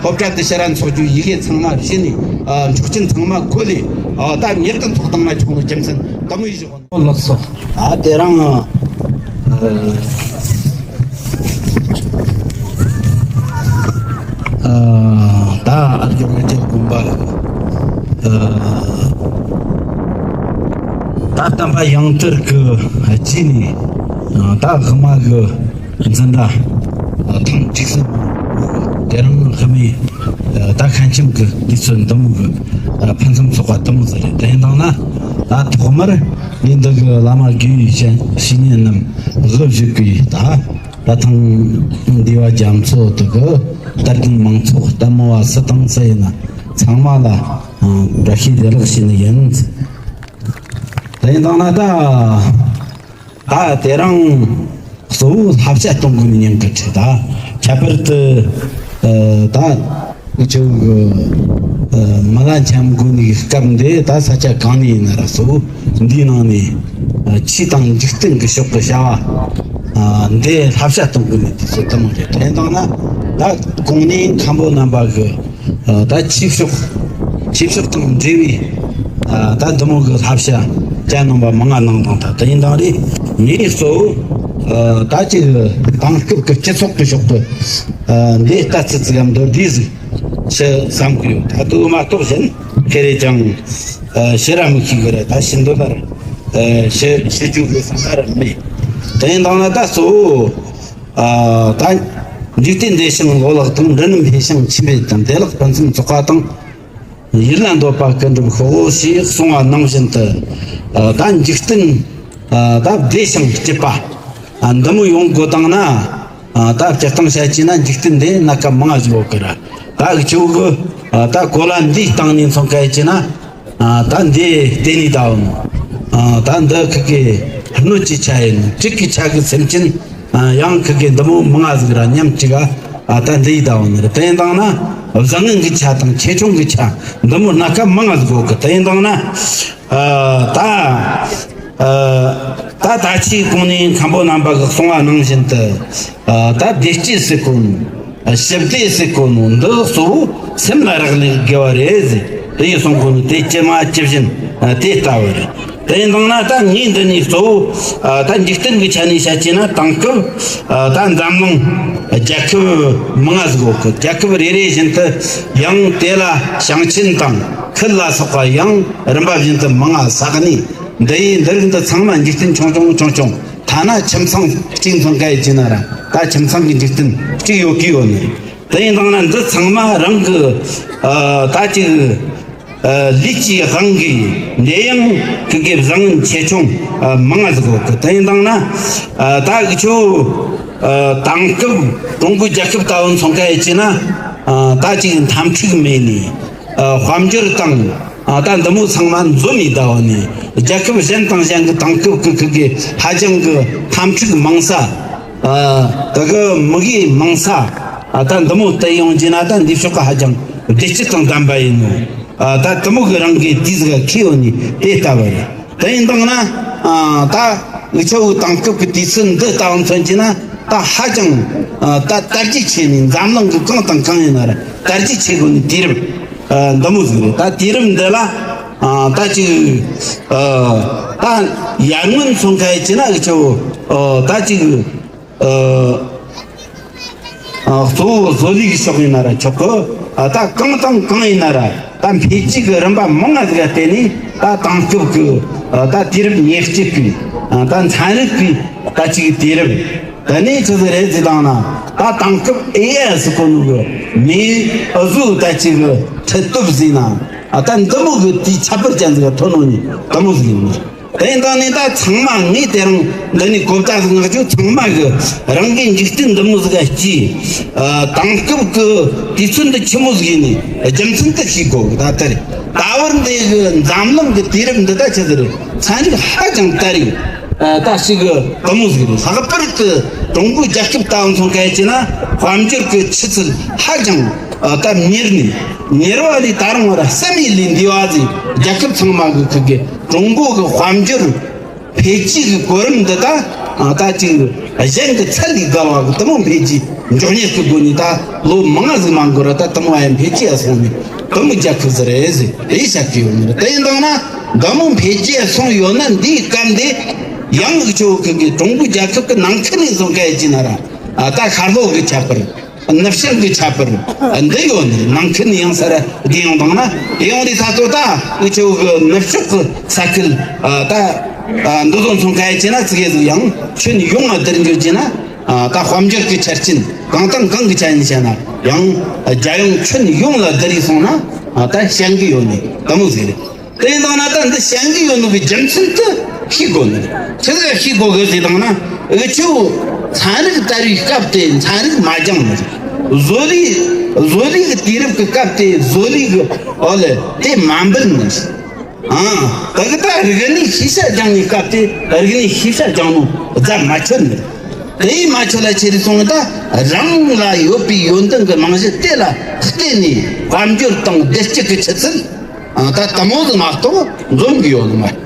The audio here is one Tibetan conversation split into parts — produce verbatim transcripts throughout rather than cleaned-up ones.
སློབ་གྲྭ་དུ་ཕྱིར་ར་འཚོགས་རྒྱུ་ཡི་གེ་ཚང་མ་བྱས་ནས། ཨ། འཁྱོག་ཆེན་ཚང་མ་བཀོད་ནས། ཨ། ད་མྱུར་དུ་འཚོགས་བཏང་ན་ཆོག་ནོ་རྒྱུ་མཚན་དེ་མོ་ཡིན་ཞོག་ལགས་སོ། ཨ། དེ་རིང་། ཨ། ད་ཨ་རྒྱ་རི་རྒྱལ་དགོན་པ། ཨ། ད་བསྟན་པ་ཡང་དར་གྱི་རྗེས་ནས། ཨ། ད་དབུ་མ་གི་འཛིན་གྲྭ་ཐེངས་དྲུག་གསུམ། དེ་རིང་ཧ་མི་ད་ཁ་ཆེམས་ཀྱི་དུས་ཚོད་འདི་མོ་གི་ཕུན་སུམ་ཚོགས་པ་འདི་མོ་ཟིག་རེད། དེ་ཡིན་དང་ན་ད་ཐོག་མར་ངས་འདི་གི་བླ་མ་དགེ་བའི་བཤེས་གཉེན་རྣམས་དབུ་བཞུགས་པའི། ད་ད་ཐེངས་འདུས་པ་རྒྱ་མཚོ་དེ་གི་དད་ལྡན་མང་ཚོགས་ལྟད་མོ་བ་སུ་དང་སུ་ཡིན་ན་ཚང་མ་ལ་བཀྲ་ཤིས་བདེ་ལེགས་ཞུ་ནི་ཡིན། དེ་ཡིན་དང་ན་ད། ད་དེ་རིང་གཙོ་བོ་བསླབ་བྱ་གཏོང་དགོས་ནི་ཉིན་གི་ཁྲིད་ད། ཁྱད་པར་དུ། ཨ། ད་ཁྱོད་ཀྱི། ཨ། མི་ལ་འཆམ་དགོས་ནི་སྐབས་འདི་ད་ས་ཆ་གང་ནས་ཡིན་ན་ར་གཙོ་བོ་འདིའི་ནང་ནས། ཨ། ཆོས་དང་འཇིག་རྟེན་གྱི་ཕྱོགས་ཀྱི་བྱ་བ། ཨ། འདི་བསླབ་བྱ་གཏོང་དགོས་ནི་དུས་ཚོད་དེ་མོ་རེད། དེ་ཡིན་དང་ན་ད་གོང་ནས་མཁན་པོ་རྣམ་པ་གི། ཨ། ད་ཆོས་ཕྱོགས། ཆོས་ཕྱོགས་དང་འབྲེལ་བའི། ཨ། ད་འདི་མོ་གི་བསླབ་བྱ་བཅའ་གནང་བ་མང་ང་གནང་དང་། ད་དེ་ཡིན་དང་རེད། ངས་གཙོ་བོ། ཨ། ད་ཅིག་དེང་སྐབས་ཀྱི་སྤྱི་ཚོགས་ཀྱི་ཕྱོགས་ཀྱི། ཨ། འདི་ལྟ་ཚུལ་ཙིག་གམ་མདོར་བསྡུས་ཟིག་ཞུ་བསམ་གི་ཡོད། ད་དུ་མ་གཏོགས་གཞན་ཁེ་རེ་ཅང་། ཨ། ཞུ་ར་མི་ཤེས་གི་རེད། ད་ཞུ་འདོད་ལ་ར། ཨ། ཞུ་ཞུ་རྒྱུ་གི་བསམ་པ་ར་མེད། དེ་ཡིན་དང་ན་ད་གཙོ་བོ། ཨ། ད་འཇིག་རྟེན་བདེ་ཞིང་ལོ་ལེགས་དང་། འབྲིང་རྣམས་འཕེལ་ཞིང་ཆེན་པོ་དང་། བདེ་ལེགས་ཕུན་སུམ་ཚོགས་པ་དང་། ཡིད་ལ་འདོད་པ་ཀུན་འགྲུབ་ཤོག་ཞེས་གསུངས་པ་ནང་བཞིན་དུ། ཨ། ད་འཇིག་རྟེན། ཨ། ད་བདེ་ཞིང་སྐྱིད་པ། ཨ། འདི་མོ་ཡོང་དགོས་དང་ན། ཨ། ད་སྤྱིར་བཏང་བཤད་ཀྱི་ན་འཇིག་རྟེན་འདི་སྣ་ཁ་མང་ང་ཟིག་ཡོད་གི་ར། ད་འུ་ཆོ་གི། ཨ། ད་གོ་ལ་འདིའི་སྟེང་ནས་མཚོན་གི་ཡིན་ན། ཨ། ད་འདི་ལྟེ་གནས་ད་འོ་ནོ། ཨ། ད་འདི་ཁི་གི་སྣོད་ཀྱི་ཆ་ཡིན་ནོ། དྲུག་གི་ཆ་གི་སེམས་ཅན། ཨ། ཡང་ཁི་གི་འདི་མོ་མང་ང་ཟིག་ར་མཉམ་གཅིག་ག་ཨ། ད་འདི་ཡི་ད་འོ་ནོ་ར། དེ་ཡིན་དང་ན་བཟང་ངན་གི་ཆ་དང་ཆེ་ཆུང་གི་ཆ་འདི་མོ་སྣ་ཁ་མང་ང་ཟིག་ཡོད་གི། དེ་ཡིན་དང་ན། ཨ། ད། ཨ། ད་ད་ཆའི་གོང་ནས་མཁན་པོ་རྣམ་པ་གི་གསུང་བ་ནང་བཞིན་དུ། ཨ། ད་བདེ་སྐྱིད་ཟེར་གོ་ནོ། ཨ། ཞི་བདེ་ཟེར་གོ་ནོ་འདི་གཙོ་བོ་སེམས་ལ་རག་ལས་དགོས་པ་རེད་ཟེར། དེ་ཡི་གསུང་གོ་ནོ་དེ་ཇི་མ་ཇི་བཞིན། ཨ། དེ་ལྟ་བུ་རེད། དེ་ཡིན་དང་ན་ད་ངས་འདི་ནས་གཙོ་བོ། ཨ། ད་འཇིག་རྟེན་གྱི་ཆ་ནས་བཤད་ཀྱི་ན་དེང་སྐབས། ཨ། ད་འཛམ་གླིང་རྒྱལ་ཁབ་མང་ང་ཟིག་ཡོད་གི། རྒྱལ་ཁབ་རེ་རེ་བཞིན་དུ་ཡང་དེ་ལ་ཞིང་ཆེན་དང་ཁུལ་ལ་སོགས་པ་ཡང་རིམ་པ་བཞིན་དུ་མང་ང་བསགས་ནས། འདི་ཡི་འདི་རིགས་འདི་ཚང་མ་འཇིག་རྟེན་ཆུང་ཆུང་ཆུང་ཆུང་། ཐ་ན་ཁྱིམ་ཚང་གཅིག་མཚོན་ག་ཡི་ཅི་ན་ར། ད་ཁྱིམ་ཚང་གི་འཇིག་རྟེན་གཅིག་ཡོད་གི་ཡོད་ནི། དེ་ཡིན་དང་ན་འདི་ཚང་མ་རང་གི། ཨ། ད་ཅིག་ཨ། ལུས་ཀྱི་དབང་གིས་འདི་ཡང་ཁི་གི་བཟང་ངན་ཆེ་ཆུང་། ཨ། མང་ང་ཟིག་ཡོད་གི། དེ་ཡིན་དང་ན། ཨ། ད་འུ་ཆོ། ཨ། དེང་སྐབས་ཀྲུང་གོའི་རྒྱལ་ཁབ་ལྟ་བུ་མཚོན་ག་ཡི་ཅི་ན། ཨ། ད་ཅིག་འཐབ་འཁྲུག་མེད་ནི། ཨ། དཔལ་འབྱོར་དང་། ཨ། ད་འདི་མོ་ཚང་མ་འཛོམས་ཡི་ད་འོ་ནི། རྒྱལ་ཁབ་གཞན་དང་གཞན་གི་དེང་སྐབས་ཀྱི་ཁི་གི་ཧ་ཅང་གི་འཐབ་འཁྲུག་མང་ས། ཨ། ད་གི་མུ་གེ་མང་ས། ཨ། ད་འདི་མོ་བལྟས་ཡོང་རྒྱུ་ན་ད་འདི་ཕྱོགས་ཀ་ཧ་ཅང་བདེ་སྐྱིད་དང་ལྡན་པ་ཡིན་ནོ། ཨ། ད་དེ་མོ་གི་རང་གི་དུས་ཟིག་ཁེལ་ཡོད་ནི་དེ་ལྟ་བུ་རེད། དེ་ཡིན་དང་ན། ཨ། ད་འུ་ཆོ་གི་དེང་སྐབས་ཀྱི་དུས་ཚོད་འདི་ལྟ་བུ་མཚོན་གྱི་ན་ད་ཧ་ཅང་། ཨ། ད་དར་རྒྱས་ཆེ་ནི། འཛམ་གླིང་གི་གང་དང་གང་ཡིན་ན་ར་དར་རྒྱས་ཆེ་དགོས་ནི་དུས་རབས། ཨ། འདི་མོ་ཟིག་རེད། ད་དུས་རབས་འདི་ལ། ཨ། ད་ཅིག་ཨ། ད་ཡར་སྔོན་མཚོན་ག་ཡི་ཅི་ན་འུ་ཆོ། ཨ། ད་ཅིག་ཨ། ཨ། གཙོ་བོ་བཟོ་ལས་ཀྱི་ཕྱོགས་ཡིན་ན་ར་ཆོག་གི། ཨ། ད་གང་དང་གང་ཡིན་ན་ར་ད་འཕེལ་རྒྱས་ཀྱི་རིམ་པ་མང་ང་ཟིག་ག་བརྟེན་ནས་ད་དེང་སྐབས་ཀྱི། ཨ། ད་དུས་རབས་ཉེར་གཅིག་གི། ཨ། ད་ཚན་རིག་གི་ད་ཅིག་དུས་རབས། དེ་ནས་ཆི་ཟིག་རེད་ཟེར་དང་ན། ད་དེང་སྐབས་ཨེ་ཨའི་ཟེར་གོ་ནོ་གི་མིའི་འུ་ཟོ་ད་ཅིག་གི་ཁྲིད་སྟོབས་ཟེར་ན། ཨ། ད་འདི་མོ་གི་དེའི་ཁྱད་པར་ཅན་ཟིག་ག་ཐོན་ནོ་ནི་དེ་མོ་ཟིག་ཡིན་ནི། དེ་ཡིན་དང་ནི་ད་ཚང་མ་ངས་དེ་རིང་འདི་ནས་གོ་བརྡ་ཟིག་མངགས་རྒྱུ། ཚང་མ་གི་རང་གི་འཇིག་རྟེན་འདི་མོ་ཟིག་ག་སྐྱེས། ཨ། དེང་སྐབས་ཀྱི་དུས་ཚོད་འདི་ཆི་མོ་ཟིག་ཡིན་ནི་རྒྱུ་མཚན་དེ་ཤེས་དགོས་གི། ད་ལྟ་རེད། ད་བར་འདི་གི་འཛམ་གླིང་གི་དུས་རབས་འདི་ད་ཆི་ཟིག་རེད། ཚན་རིག་ཧ་ཅང་དར་ཡི། ཨ། ད་ཞིག་གི་དེ་མོ་ཟིག་རེད། ལྷག་པར་དུ་ཀྲུང་གོའི་རྒྱལ་ཁབ་ལྟ་བུ་མཚོན་ག་ཡི་ཅི་ན་དཔལ་འབྱོར་གྱི་ཆུ་ཚད་ཧ་ཅང་། ཨ། ད་མྱུར་ནི། མྱུར་བ་ལས་ད་རུང་བ་ར་ས་མེད་ལས་འདས་པ་ཟིག་རྒྱལ་ཁབ་ཚང་མ་གི་ཁི་གི་ཀྲུང་གོ་གི་དཔལ་འབྱོར་འཕེལ་རྒྱས་ཀྱི་གོ་རིམ་འདི་ད་ ཨ། ད་ཅིག་གཞན་གྱི་ཚད་ལས་བརྒལ་བ་གི་དེ་མོ་འཕེལ་རྒྱས་མགྱོགས་མྱུར་གྱི་སྒོ་ནས། ད་ལོ་མང་ཟིག་མ་འགོར་ར་ད་དེ་མོ་ཡང་འཕེལ་རྒྱས་སོང་ནས་དེ་མོ་རྒྱལ་ཁབ་ཟིག་རེད་ཟེར་དེ་བཤད་ཀྱི་ཡོད་ནི་རེད། དེ་ཡིན་དང་ན་འདི་མོ་འཕེལ་རྒྱས་སོང་ཡོད་ན། འདིའི་སྐབས་འདི་ཡང་འུ་ཆོ་གི་གི་ཀྲུང་གོའི་རྒྱལ་ཁབ་ཀྱི་ནང་ཁུལ་ནས་བཟུང་གལ་ཆེ་ན་ར། ཨ། ད་ཤར་ལྷོ་གི་ཁྱད་པར། ནུབ་བྱང་གི་ཁྱད་པར་འདི་ཡོད་ནི་རེད། ནང་ཁུལ་ནས་ཡང་ས་ར་བསྡུས་ཡོང་དང་ན། ཡོང་དུས་ད་ཚོ་ད་འུ་ཆོ་གི་ནུབ་ཕྱོགས་གི་ས་ཁུལ། ཨ། ད་ཨ་འདི་ཚོ་མཚོན་གལ་ཆེ་ན་ཙི་གེ་ཟིག་ཡང་ཁྱོན་ཡོངས་ལ་བསྡུར་འགྱུར་གྱི་ན། ཨ། ད་དཔལ་འབྱོར་གྱི་ཆ་རྐྱེན་གང་དང་གང་གི་ཆ་ཡིན་བཤད་ན་ཡང་རྒྱལ་ཡོངས་ཁྱོན་ཡོངས་ལ་བསྡུར་ཡིན་སོང་ན། ཨ། ད་ཞན་གི་ཡོད་ནི་དེ་མོ་ཟིག་རེད། དེ་ཡིན་དང་ན་ད་འདི་ཞན་གི་ཡོད་ནོ་གི་རྒྱུ་མཚན་དེ་ཤེས་དགོས་ནི་རེད། ཆི་ཟིག་ཤེས་དགོས་གི་ཟེར་དང་ན། འུ་ཆོ་ཚན་རིག་དར་བའི་སྐབས་དེ་ཚན་རིག་མ་སྦྱངས་ནི་རེད། བཟོ་ལས་བཟོ་ལས་གི་དུས་རབས་གི་སྐབས་དེ་བཟོ་ལས་གི་འོ་ལེ་དེ་མ་འབུལ་ནི་རེད། ཨང་། དེ་གི་ད་རིག་གནས་ཤེས་བྱ་སྦྱངས་ནི་སྐབས་དེ་རིག་གནས་ཤེས་བྱ་སྦྱངས་ནོ་རྫ་མ་ཆོད་ནི་རེད། དེ་མ་ཆོད་ལ་ཆེ་རི་སོང་ད་རང་ལ་ཡོད་པའི་ཡོན་ཏན་གི་རྨང་གཞི་དེ་ལ་བརྟེན་ནས་དཔལ་འབྱོར་དང་བདེ་སྐྱིད་གི་ཆུ་ཚད། ཨ། ད་དེ་མོ་ཟིག་མ་གཏོགས་འཛོམས་གི་ཡོད་ནི་མ་རེད།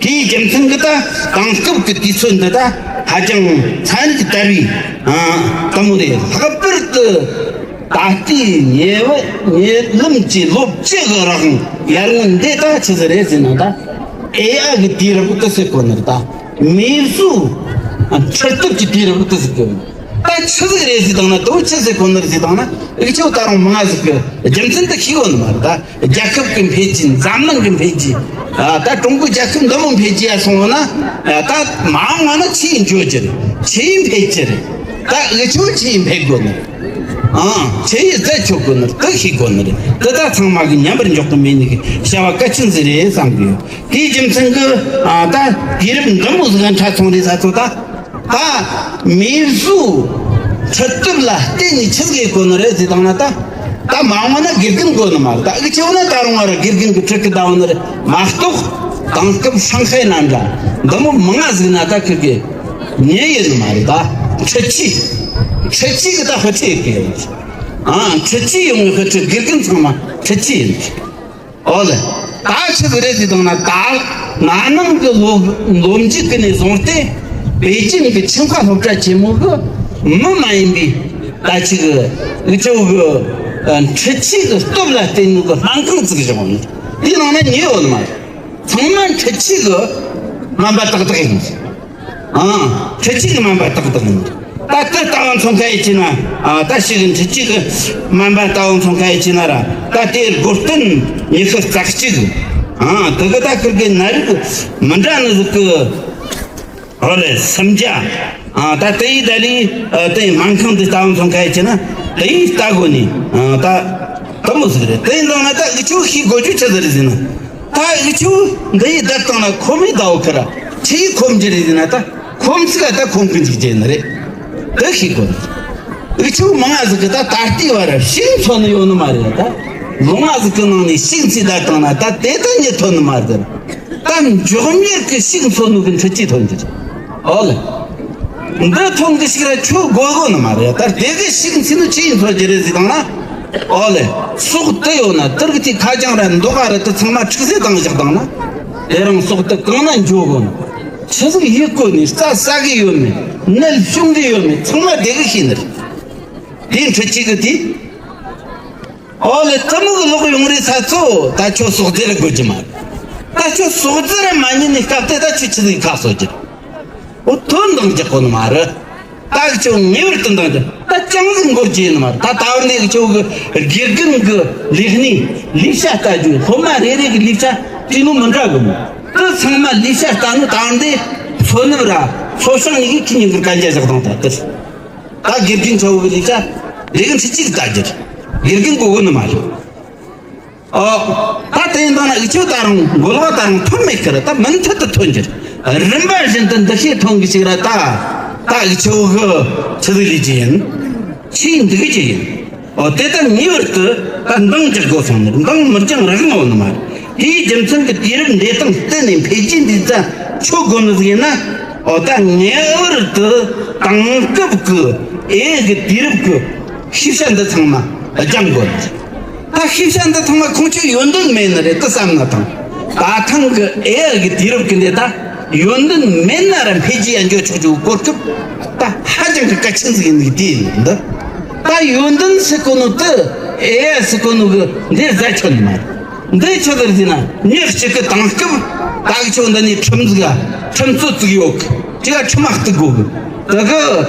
དེའི་རྒྱུ་མཚན་གི་ད་དེང་སྐབས་ཀྱི་དུས་ཚོད་འདི་ད་ཧ་ཅང་ཚན་རིག་དར་བའི། ཨ། དེ་མོ་རེད། ལྷག་པར་དུ་ད་ལྟའི་ཉེ་བ་ཉེ་ལམ་གྱི་ལོ་བཅུ་གི་རིང་ཡར་སྔོན་འདི་ད་ཆི་ཟིག་རེད་ཟེར་ན། ད་ཨེ་ཨའི་གི་དུས་རབས་དེ་ཟེར་གོ་ནི་རེད། ད་མིའུ་གསོའི་འཕྲུལ་སྟོབས་ཀྱི་དུས་རབས་དེ་ཟེར་གོ་ནི། ད་ཆི་ཟིག་རེད་ཟེར་དང་ན། དེ་ཆི་ཟེར་གོ་ནི་རེད་ཟེར་དང་ན། འུ་ཆོ་ད་རུང་མང་ཟིག་གི་རྒྱུ་མཚན་དེ་ཤེས་གོ་ནི་མ་རེད། ད་རྒྱལ་ཁབ་ཀྱི་འཕེལ་རྒྱས། འཛམ་གླིང་གི་འཕེལ་རྒྱས། ཨ། ད་ཀྲུང་གོའི་རྒྱལ་ཁབ་འདི་མོ་འཕེལ་རྒྱས་སོང་བ་ན། ཨ། ད་མ་འོངས་བ་ན་ཆི་ཡིན་འགྱོ་རྒྱུ་རེད། ཆི་ཡིན་འཕེལ་རྒྱུ་རེད། ད་འུ་ཆོ་ཆི་ཡིན་འཕེལ་དགོས་ནི། ཨང་། ཆི་ཡིན་རྩད་ཆོད་དགོས་ནི་རེད། དེ་ཤེས་དགོས་ནི་རེད། དེ་ད་ཚང་མ་གི་མཉམ་པར་འཇོག་གི་མེད་ནི་གི་བྱ་བ་གལ་ཆེན་ཟིག་རེད་བསམ་གི་ཡོད། དེའི་རྒྱུ་མཚན་གི། ཨ། ད་དུས་རབས་འདི་མོ་ཟིག་ག་འཕྲད་སོང་རེད་ས་ཚོ། ད་ད་མིའུ་གསོའི་འཕྲུལ་སྟོབས་ལ་བརྟེན་ནས་ཆི་ཟིག་དགོས་ནི་རེད་ཟེར་དང་ན། ད་ད་མ་འོངས་ན་དགེ་རྒན་དགོས་ནི་མ་རེད། ད་འུ་ཆོ་ན་ད་རུང་བ་ར་དགེ་རྒན་གི་ཁྲིད་གི་ད་འོ་ནི་རེད་མ་གཏོགས། དེང་སྐབས་ཧྲང་ཧའེ་ན་འདྲ་འདི་མོ་མང་ཟིག་ན་ད་ཁི་གི་ཉན་ཡོད་ནི་མ་རེད། ད་འཕྲུལ་ཆས་འཕྲུལ་ཆས་གི་ད་དཔེ་ཆ་ཡོད་གི་ཡོད། ཨ། འཕྲུལ་ཆས་ཡོང་ངེ་ཁི་ཁྲི་དགེ་རྒན་ཚང་མ་འཕྲུལ་ཆས་ཡིན། ཨོ་ལེ། ད་ཆི་ཟིག་རེད་ཟེར་དང་ན། ད་ན་ནིང་གི་ལོ་ལོ་མཇུག་གི་ནས་བཟུང་སྟེ་པེ་ཅིན་གི་ཆིང་ཧྭ་སློབ་གྲྭ་ཆེན་མོ་གི་མི་མ་ཡིན་པའི་ད་ཅིག་གི་འུ་ཆོ་གི་ཨ་འཕྲུལ་ཆས་གི་སྟོབས་ལ་བརྟེན་ནས་གི་སྨན་ཁང་བཙུགས་བཞག་ནི། དེའི་ནང་ན་ཉེ་བོ་ནི་མ་རེད། ཚང་མ་འཕྲུལ་ཆས་གི་སྨན་པ་ཏག་ཏག་ཡིན། ཨང་། འཕྲུལ་ཆས་ཀྱི་སྨན་པ་ཏག་ཏག་ཡིན། ད་དེ་ལྟ་བུ་མཚོན་ཁ་ཡིན་ན། ཨ། ད་ཞིག་འཕྲུལ་ཆས་ཀྱི་སྨན་པ་ལྟ་བུ་མཚོན་ཁ་ཡིན་ན་ར། ད་དེ་སྒོ་བསྟེན་ཉི་ཤུ་རྩ་གཅིག་ཨང་། དེ་གི་ད་ཁིར་གི་ནད་རིགས་མི་འདྲ་ནི་ཟིག་གི་ཨོ་ལེ་སུམ་བརྒྱ། ཨ། ད་དེ་ཡི་ད་ལི། ཨ། དེ་སྨན་ཁང་དུ་ལྟ་བུ་མཚོན་ཁ་ཡིན་ན་དེ་ཡི་ལྟ་དགོས་ནི། ཨ། ད་དེ་མོ་ཟིག་རེད། དེ་ཡིན་དང་ན་ད་འུ་ཆོ་ཤེས་དགོས་རྒྱུ་ཆི་ཟིག་རེད་ཟེར་ན། ད་འུ་ཆོ་འདི་ཡི་བསྡད་བཏང་ན་ཁོམ་མི་ཟླ་བོ་ཁ་ར་ཆི་ཡི་ཁོམ་གྱི་རེད་ཟེར་ན། ད་ཁོམ་ཚིག་ག་ད་ཁོམ་གི་འཇུག་རྒྱུ་ནི་རེད། དེ་ཤེས་དགོས། འུ་ཆོ་མང་ང་ཟིག་གི་ད་ད་ལྟའི་བར་ཤིང་འཚོ་ནི་ཡོད་ནི་མ་རེད། ད་ལོ་ང་ཟིག་གི་ནང་ནས་ཤིང་ཚིག་བསྡད་བཏང་ན་ད་དེ་ད་ཉེ་ཐོན་ནི་མ་རེད། ད་མགྱོགས་མྱུར་གི་ཤིང་འཚོ་ནོ་གི་འཕྲུལ་ཆས་ཐོན་གྱི་རེད། ཨོ་ལེ། འདི་ཐོན་གི་ཞིག་ར་ཁྱོད་དགོས་དགོས་ནི་མ་རེད། ད་དེ་གི་ཤིང་ཚིག་ནི་ཆི་ཡིན་འཚོ་རྒྱུ་རེད་ཟེར་དང་ན། ཨོ་ལེ། སོག་དེ་ཡོད་ན་དེར་གི་དེ་ཁ་རྐྱང་ར་མདོག་ག་ར་དེ་ཚང་མ་འཁྲུག་ཟས་བཏང་བཞག་བཏང་ན། དེ་རིང་སོག་དེ་གང་ན་འགྱོ་དགོས་ནི། ཆི་ཟིག་ཡིད་བསྐོ་ནི། རྩྭ་ཟ་གི་ཡོད་མེད། ནད་བྱུང་གི་ཡོད་མེད། ཚང་མ་དེ་གི་ཤེས་ནི་རེད། དེ་འཕྲུལ་ཆས་གི་དེ། ཨོ་ལེ། དེ་མོ་གི་ལོག་ཡོང་རེད་ས་ཚོ། ད་ཁྱོད་སོག་རྫི་ར་དགོས་ཀྱི་མ་རེད། ད་ཁྱོད་སོག་རྫི་ར་མ་ཉན་ནི་སྐབས་དེ་ད་ཁྱོད་ཆི་ཟིག་ཁ་གསོ་རྒྱུ། འོ་དོན་འདང་རྒྱག་གོ་ནི་མ་རེད། ད་ཁྱོད་ངེས་པར་དུ་འདང་རྒྱག་ད་ཅང་ཟིག་འགོར་གྱི་ཡིན་ནི་མ་རེད། ད་ད་བར་ནས་ཁྱོད་གི་དགེ་རྒན་གི་ལས་གནས་ལས་བྱ་ལྟ་རྒྱུ། སློབ་མ་རེ་རེ་གི་ལས་བྱ་བྲིས་ནོ་མི་འདྲ་གི་མོ། དེ་ཚང་མ་ལས་བྱ་ལྟ་ནོ་ད་བར་འདི་འཚོ་རྣམས་ར་འཚོ་བྱང་གཉིས་ཀྱི་ཁྱི་ཉིན་གི་གན་རྒྱ་བཞག་དང་ད་དེར། ད་དགེ་རྒན་ཆ་བོ་གི་ལས་བྱ། དེ་གི་འཕྲུལ་ཆས་ཀྱི་ལྟ་རྒྱུ་རེད། དགེ་རྒན་གོ་གོ་ནི་མ་རེད། ཨོ། ད་དེ་ཡིན་དང་ན་འུ་ཆོ་ད་རུང་མགོ་ལོག་ད་རུང་ཐོན་མེད་ཁར་ད་མུ་མཐུད་དུ་ཐོན་རྒྱུ་རེད། རིམ་པ་བཞིན་དུ་འདུ་ཤེས་ཐོན་གི་ཞིག་ར། ད་ད་འུ་ཆོ་གི་ཆི་ཟིག་ལས་ཀྱི་ཡིན། ཆི་འདུག་གི་ཡིན། ཨོ། དེ་ལྟར་ངེས་པར་དུ་ད་འདང་རྒྱག་དགོས་སོང་ནི། འདང་མི་རྒྱག་རག་ཡོང་ནི་མ་རེད། དེའི་རྒྱུ་མཚན་གྱིས་དུས་རབས་འདི་དང་བསྟུན་ནས་འཕེལ་རྒྱས་འདི་ཙམ་ཆོད་དགོས་ནི་ཟིག་ཡིན་ན། ཨོ། ད་ངེས་པར་དུ་དེང་སྐབས་ཀྱི་ཨེ་གི་དུས་རབས་ཀྱི་ཤེས་བྱ་འདི་ཚང་མ་སྦྱང་དགོས་ནི་རེད། ད་ཤེས་བྱ་འདི་ཚང་མ་ཁོང་ཚོའི་ཡོན་ཏན་མེད་ནི་རེད་དུ་བསམ་ན་ཐང་། ད་ཐེངས་ཀྱི་ཨེ་གི་དུས་རབས་ཀྱི་འདི་ད། ཡོན་ཏན་མེད་ན་ར་འཕེལ་རྒྱས་ཡར་འགྲོ་ཆོག་རྒྱུ་གོ་སྐབས་ད་ཧ་ཅང་གི་གལ་ཆེན་ཟིག་ཡིན་གི་དེ་ཡིན་འདི། ད་ཡོན་ཏན་ཟེར་གོ་ནོ་དེ་ཨེ་ཡ་ཟེར་གོ་ནོ་གི་འདི་ཟ་ཆོག་ནི་མ་རེད། འདི་ཆི་ཟིག་ཟེར་ན་མྱི་གཅིག་གི་དེང་སྐབས་ད་གི་ཆོ་འདི་ནས་ཁྲིམས་ཟིག་ཁྲིམས་རྩོད་ཟིག་ཡོད་གི་ཅི་ག་ཁྲིམས་མ་གཏུག་གོ་གི་དེ་གི་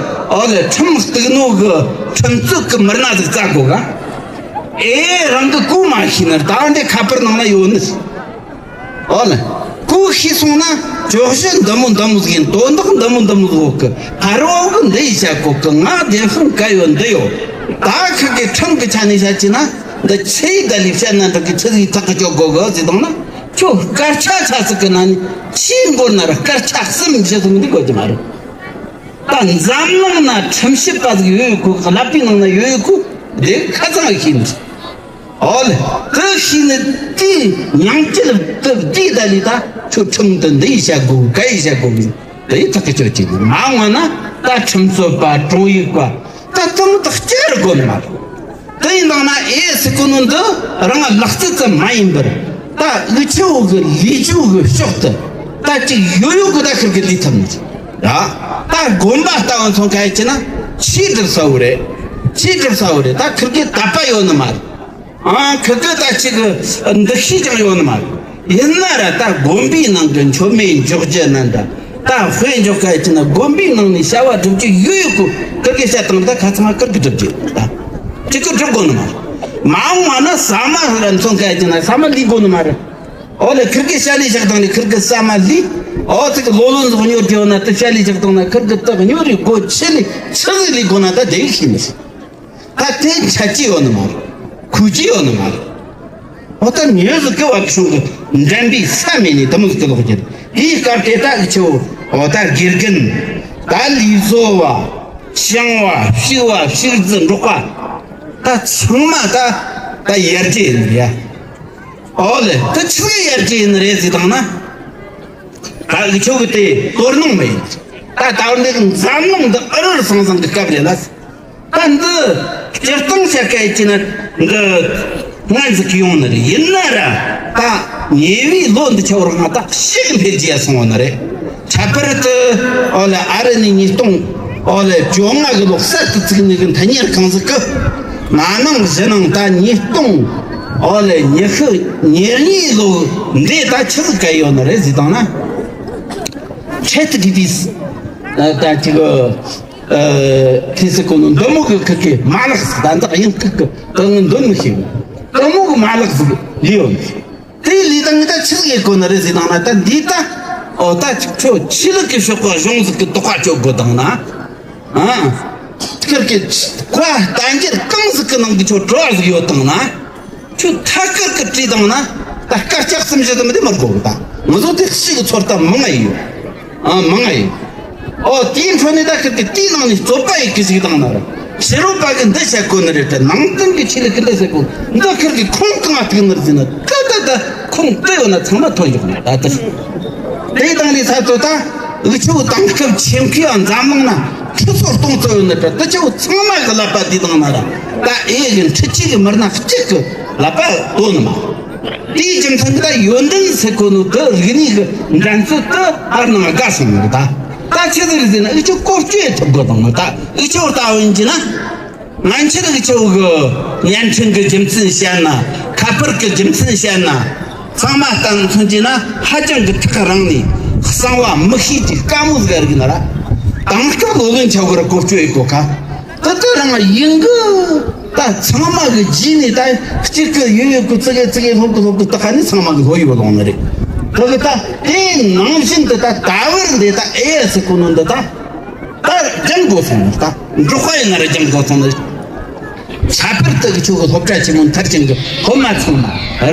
ཨོ་ལེ་ཁྲིམས་གཏུག་ནོ་གི་ཁྲིམས་རྩོད་གི་མི་སྣ་ཟིག་བཙལ་གོ་ག་ཨེ་རང་གི་གོ་མ་ཤེས་ན་ད་འདི་ཁ་པར་ནང་ན་ཡོད་ནི། ཨོ་ལེ། གོ་ཤེས་སོང་ན་བཅོ་བཞི་འདི་མོ་འདི་མོ་ཟིག་ཡིན། དོན་དག་འདི་མོ་འདི་མོ་ཟིག་ཡོད་གི་ཕ་རོལ་གི་འདི་ཡི་བཤད་གོ་གི་ང་བདེན་དཔང་ག་ཡོད་འདི་ཡོད། ད་ཁི་གི་ཁྲིམས་གི་ཆ་ནས་བཤད་ཀྱི་ན་འདི་ཆི་ཡི་ད་ལི་བཤད་ན་འདི་གི་ཆི་ཟིག་ཐག་གི་ཆོད་གོ་གི་ཟིག་དང་ན་ཁྱོད་སྐར་ཆ་ཆ་ཟིག་གི་ན་ནི་ཆིའི་མགོ་ན་ར་སྐར་ཆ་གསུམ་བཞི་ཟིག་འདི་གོ་གི་མ་རེད། ད་འཛམ་གླིང་ན་ཁྲིམས་ཞིབ་པ་ཟིག་ཡོད་ཡོད་གོ་གི་ཀླད་པའི་ནང་ན་ཡོད་ཡོད་གོ་དེ་ཁ་ཚང་ཤེས་འདི། ཨོ་ལེ། དེ་ཤེས་ནི་དེ་ཉང་སྐྱིད་དེ་དེ་ད་ལི་ད་ཁྱོད་ཁྲིམས་དེ་འདི་ཡི་བྱ་དགོས་ག་ཡི་བྱ་དགོས་གི་དེ་ཡི་ཐག་གི་ཆོད་ཀྱི་ནི་མ་འོངས་ན་ད་ཁྲིམས་རྩོད་པ་དྲུང་ཡིག་པ་ད་དང་དག་སྐྱེ་རུ་དགོས་ནི་མ་རེད། དེ་ཡིན་དང་ན་ཨེ་སི་ཀུ་ནུ་འདི་རང་ལག་རྩལ་ཙམ་མ་ཡིན་པར་ད་འུ་ཆོ་གི་ལས་ཆོ་གི་ཕྱོགས་དེ་ད་ཅིག་ཡོད་ཡོད་གི་ད་ཁིར་གི་ལས་ཐུབ་ནི་རེད། ད་དགོན་པ་ལྟ་བུ་མཚོན་ག་ཡི་ཅི་ན་ཆོས་སྒྲུབ་ས་བོ་རེད། ཆོས་སྒྲུབ་ས་བོ་རེད། ད་ཁིར་གི་དད་པ་ཡོད་ནི་མ་རེད། ཨ་ཁི་ཁི་ད་ཅིག་གི་འདུ་ཤེས་ཀྱང་ཡོད་ནི་མ་རེད། ཡིན་ན་ར་ད་དགོན་པའི་ནང་གི་མཆོད་མེ་འཇོག་རྒྱུ་ན་འདྲ། ད་དཔེ་འཇོག་ག་ཡི་ཅི་ན་དགོན་པའི་ནང་ནས་བྱ་བ་སྒྲུབ་རྒྱུ་ཡོད་ཡོད་གོ་ཁིར་གི་བཤད་སྟངས་ད་ཁ་ཚང་མ་ཁིར་གི་སྒྲུབ་རྒྱུ་ད་ཅིག་གི་སྒྲུབ་དགོས་ནི་མ་རེད། མ་འོངས་པ་ན་ཟ་མ་ར་མཚོན་ག་ཡི་ཅི་ན་ཟ་མ་ལས་དགོས་ནི་མ་རེད། ཨོ་ལེ་ཁིར་གི་བྱ་ལས་བཞག་སྟངས་ནས་ཁིར་གི་ཟ་མ་ལས། ཨོ་ཙི་གི་ལོ་ལོན་ཟོག་ཉོ་རྒྱུ་ན་དེ་བྱ་ལས་བཞག་སྟངས་ན་ཁིར་གི་དག་ཉོ་རེ་སྒོ་ཆེ་ལས་ཆི་ཟིག་ལས་དགོས་ན་ད་དེ་ཤེས་མི་སྲིད། ད་དེ་འཆད་ཀྱི་ཡོད་ནི་མ་རེད། གོ་གི་ཡོད་ནི་མ་རེད། འོ་ད་མྱི་ཟིག་གི་བབ་བྱུང་གི་འགྲན་པའི་ས་མེད་ནས་དེ་མོ་ཟིག་གི་ལོག་གི་རེད། དེའི་སྐབས་དེ་ད་གི་ཆེ་བོ་འོ་ད་དགེ་རྒན་ད་ལས་བཟོ་བ་ཞིང་བ་ཕྱུགས་བ་ཕྱུགས་རྫི་འབྲོག་པ་ད་ཚང་མ་ད་ད་ཡར་རྒྱས་ཡིན་ནི་རེད། ཨོ་ལེ་ད་ཆི་ཟིག་ཡར་རྒྱས་ཡིན་ནི་རེད་ཟིག་དང་ན། ད་འུ་ཆོ་གི་དེ་དོ་སྣང་མེད། ད་ད་འདི་འཛམ་གླིང་འདི་ཨུ་རུ་སང་སང་གི་སྐབས་རེད་ལ། ད་འདི་སྤྱིར་བཏང་བཤད་སྐད་ཅི་ན་འདི་སྔ་འཛུགས་ཡོང་ནི་རེད། ཡིན་ན་ར་ད་ཉེ་བའི་ལོ་འདི་ཆ་བོར་ང་ད་ཤི་གི་འཕེལ་རྒྱས་སོང་བ་ནི་རེད། ཁྱད་པར་དུ་ཨོ་ལེ་ཨ་རི་ནས་ཉིས་སྟོང་ཨོ་ལེ་བཅོ་ལྔ་གི་ལོ་གསར་དུ་བཙུགས་ནི་གི་མཐུན་གཉེར་ཁང་ཟིག་གི་ན་ནིང་གཞེས་ནིང་ད་ཉིས་སྟོང་ཨོ་ལེ་ཉི་ཤུ་ཉེར་གཉིས་ལོ་འདི་ད་ཆི་ཟིག་ག་ཡོད་ནི་རེད་ཟེར་དང་ན། ཁྲེད་ཀྱི་དེ་ད་ཅིག་ཁི་སི་ཀོ་ནོ་འདི་མོ་གི་ཁི་ཁི་མ་ལག་ཟིག་ད་འདི་ཡིན་ཁི་ཁི་ད་ངི་འདོན་མི་ཤེས་གི་འདི་མོ་གི་མ་ལག་ཟིག་ལི་ཡོད་ནི། དེ་ལས་ད་ངི་ད་ཆི་ཟིག་ཡེ་གོ་ནི་རེད་ཟེར་དང་ན་ད་འདི་ད་ཨོ་ད་ཅིག་ཁྱོད་ཆི་ལུགས་ཀྱི་ཤོག་ག་གཞུང་ཟིག་གི་དོགས་པ་གཅོད་དགོས་དང་ན། ཨ། ཁིར་གི་ཁ་བསྟན་འགྱུར་གང་ཟིག་གི་ནང་གི་ཁྱོད་བྲོ་བ་ཟིག་ཡོད་དང་ན། ཁྱོད་ཐད་ཀར་གི་བྲིས་དང་ན་ད་སྐར་ཆ་གསུམ་བཞི་དུ་མི་དེ་མི་དགོས་གི་ད་ང་ཚོ་དེ་ཤི་གི་ཚོད་ལྟ་མང་ང་ཡོད། ཨ་མང་ང་ཡོད། ཨོ་དེའི་འཕྲོ་ནས་ད་ཁིར་གི་དེའི་ནང་ནས་རྩོད་པ་ཡེ་གི་ཟིག་དང་ན་ར། ཕྱི་རོལ་པ་གི་འདི་བཤད་གོ་ནི་རེད་དྲ་ནང་བསྟན་གི་ཆོས་ལུགས་གི་འདི་བཤད་གོ་འདི་ཁིར་གི་ཁུངས་གང་ང་ཐུག་ནི་རེད་ཟེར་ན་ད་ད་ད་ཁུངས་དེ་ཡོད་ན་ཚང་མ་ཐོན་འཇོག་ནི་ད་ད། དེའི་སྟེང་ནས་ས་ཚོ་ད་འུ་ཆོ་དེང་སྐབས་ཆེན་ཁུལ་ཡང་འཛམ་གླིང་ན་ཁྲི་ཚོ་སྟོང་ཚོ་ཡོད་ནི་དྲ་དེ་ཆོ་ཚང་མ་གི་ལག་པ་འདི་དང་ན་ར་ད་ཨེ་གི་འཕྲུལ་ཆས་གི་མི་སྣ་གཅིག་གི་ལག་པ་དོ་ནི་མ། དེའི་རྒྱུ་མཚན་གྱིས་ད་ཡོན་ཏན་ཟེར་གོ་ནོ་དེ་རིག་གནས་ཀྱི་འགྲན་རྩོད་དེ་ཨར་ནང་དགའ་སོང་ནོ་ད། ད་ཆི་ཟིག་རེད་ཟེར་ན་འུ་ཆོ་བཀོལ་སྤྱོད་ཐུབ་དགོས་དང་ནོ་ད་འུ་ཆོ་ལྟ་བུ་ཡིན་གྱི་ན། ང་ཆི་ཟིག་ཆི་བོ་གི་བརྙན་འཕྲིན་གྱི་རྒྱུ་མཚན་བཤད་ན་ཁ་པར་གྱི་རྒྱུ་མཚན་བཤད་ན་ཚང་མ་ལྟ་མཚོན་གྱི་ན་ཧ་ཅང་གི་ཐག་རིང་ནས་གསང་བ་མི་ཤེས་ཀྱི་དཀའ་མོ་ཟིག་རིག་ན་ར། དེང་སྐབས་ལོ་ལོན་ཆ་བོ་ར་བཀོལ་སྤྱོད་ཡེ་གོ་ཁ། ད་ལྟ་རང་ཡིན་གི། ད་ཚང་མ་གི་རྗེས་ནས་ད་གཅིག་གི་ཡོད་ཡོད་གི་ཙི་གེ་ཙི་གེ་སློབ་གི་སློབ་གི་ད་ག་ནས་ཚང་མ་གི་ལྷོད་ཡོད་ལོང་ནི་རེད། ད་གི་ད་དེ་ནང་བཞིན་དུ་ད་ད་བར་འདི་ད་ཨེ་ཡ་སི་ཀོ་ནོ་འདི་ད་ད་སྦྱང་དགོས་སོང་ནི་ད་འབྲོག་པ་ཡིན་ན་ར་སྦྱང་དགོས་སོང་ནི་རེད། ཁྱད་པར་དུ་གི་ཆོ་གི་སློབ་གྲྭ་ཆེན་མོ་མཐར་ཕྱིན་གི་སློབ་མ་ཚང་མ་